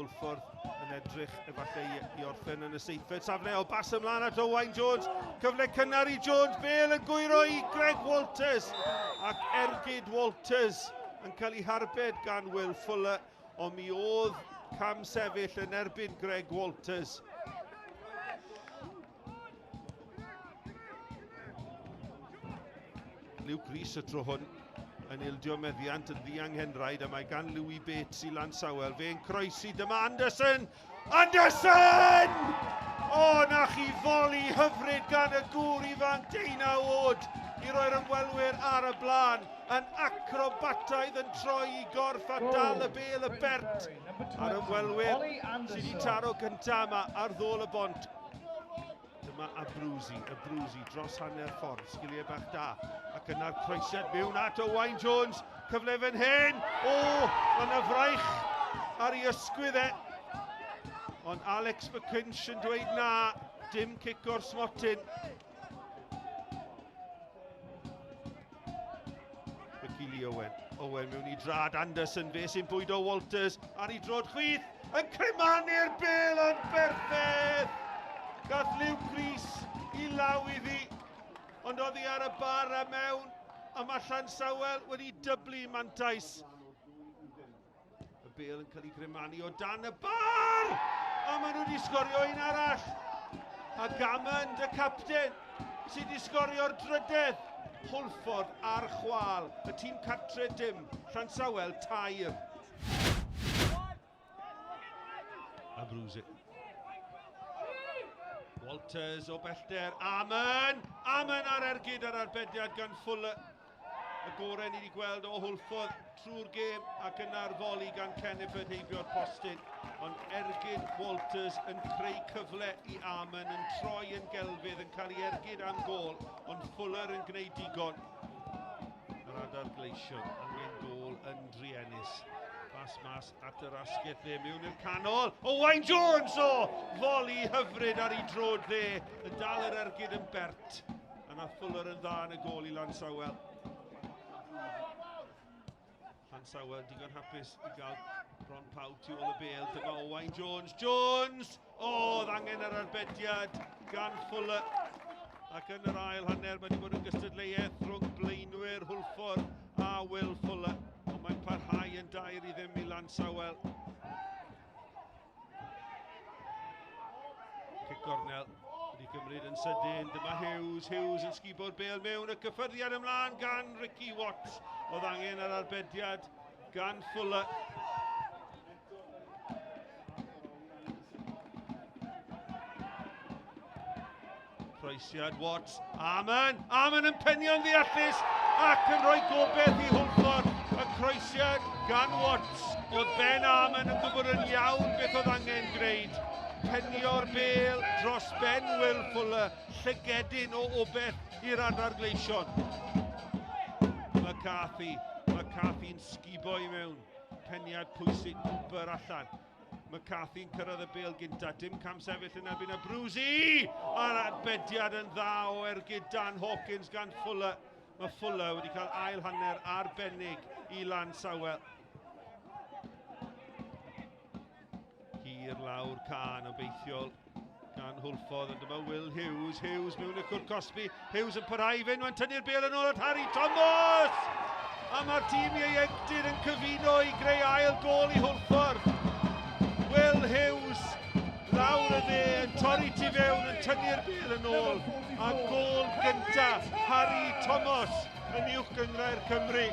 Hwlffordd yn edrych efallai i, i orffen yn y seithfed safle. O bas ymlaen at Owain Jones. Cyfle cynnar i Jones. Bale yn gwyro i Greg Walters. Ac ergyd Walters yn cael ei harbed gan Will Fuller. Ond mi oedd cam sefyll yn erbyn Greg Walters. Luke Rees y tro hwn yn ildio meddiant yn ddianghenraid a mae gan Louis Bates i Lansawel. Fe'n croesi, dyma Anderson! Anderson! O, na chi foli hyfryd gan y gŵr ifanc deunaw oed i roi'r ymwelwyr ar y blaen yn acrobataidd yn troi i gorff a dal y bel y bert a'r ymwelwyr sydd wedi taro gyntaf yma ar ddôl y bont. Dyma Abruzzi, Abruzzi dros hanner ffordd, sgiliau bach da. Ac yna'r croesiad mewn at Owain Jones, cyfle fan hyn! O, mae yna fraich ar ei ysgwydd e. Ond Alex McKinch yn dweud na, dim cic o'r smotyn. Ricky Lee Owen. Owen mewn i drad Anderson, fe sy'n bwydo Walters ar ei drod chwith, yn crymanu'r bel yn berffeth! Gath Luke Rees i law iddi, ond oddi ar y bar a mewn, a mae Llansawel wedi dyblu mantais. Y bel yn cael ei grymanu o dan y bar! A maen nhw wedi sgorio un arall. A Gammond, y capten, sydd wedi sgorio'r drydedd. Hwlffordd ar chwal, y tîm cartre dim, Llansawel tair. A Brwsi. Walters o bellter, Amon! Amon ar ergyd ar arbediad gan Fuller. Y gorau ni wedi gweld o Hwlffordd trwy'r gêm ac yna'r foli gan Kenneford heibio'r postyn. Ond ergyd Walters yn creu cyfle i Armon yn troi yn gelfydd yn cael ei ergyd am gôl, ond Fuller yn gwneud digon. Yr adar gleision angen gôl yn druenus. Bas mas at yr asgell dde mewn i'r canol. Owain Jones o foli hyfryd ar ei drod dde yn dal yr ergyd yn bert. A na Fuller yn dda yn y gôl i Lansawel. Llansawel digon hapus i gael bron pawb tu ôl y bel. Dyma Owain Jones. Jones! O, oedd angen yr arbediad gan Fuller. Ac yn yr ail hanner mae wedi bod yn gystadleuaeth rhwng blaenwyr Hwlffordd a Will Fuller. Ond mae'n parhau yn 2-0 i Lansawel. Cic gornel wedi cymryd yn sydyn. Dyma Hughes. Hughes yn sgubo'r bel mewn. Y cyffyrddiad ymlaen gan Ricky Watts. Oedd angen yr arbediad gan Fuller. Croesiad Watts. Amon! Amon yn penio'n ddeallus ac yn rhoi gobeith i Hwlffordd. Y croesiad gan Watts. Oedd Ben Amon yn gwybod yn iawn beth oedd angen gwneud. Penio'r bel dros ben Will Fuller. Llygedyn o obeith i'r adar gleision. McCarthy. McCarthy'n sgubo i mewn. Peniad pwysig Cooper allan. McCarthy'n cyrraedd y bêl gynta, dim cam sefyll yn erbyn y Brwsi! A'r arbediad yn dda o ergyd Dan Hawkins gan Fuller. Mae Fuller wedi cael ail hanner arbennig i Lansawel. Hir lawr can obeithiol gan Hwlffordd, ond dyma Will Hughes. Hughes mewn y cwrt cosbi. Hughes yn parhau i fynd, mae'n tynnu'r bêl yn ôl at Harry Thomas! A mae'r tîm ieuenctid yn cyfuno i greu ail gôl i Hwlffordd. Will Hughes lawr y dde yn torri tu fewn yn tynnu'r bêl yn ôl. A gôl gynta Harry Thomas yn uwch gynghrair Cymru.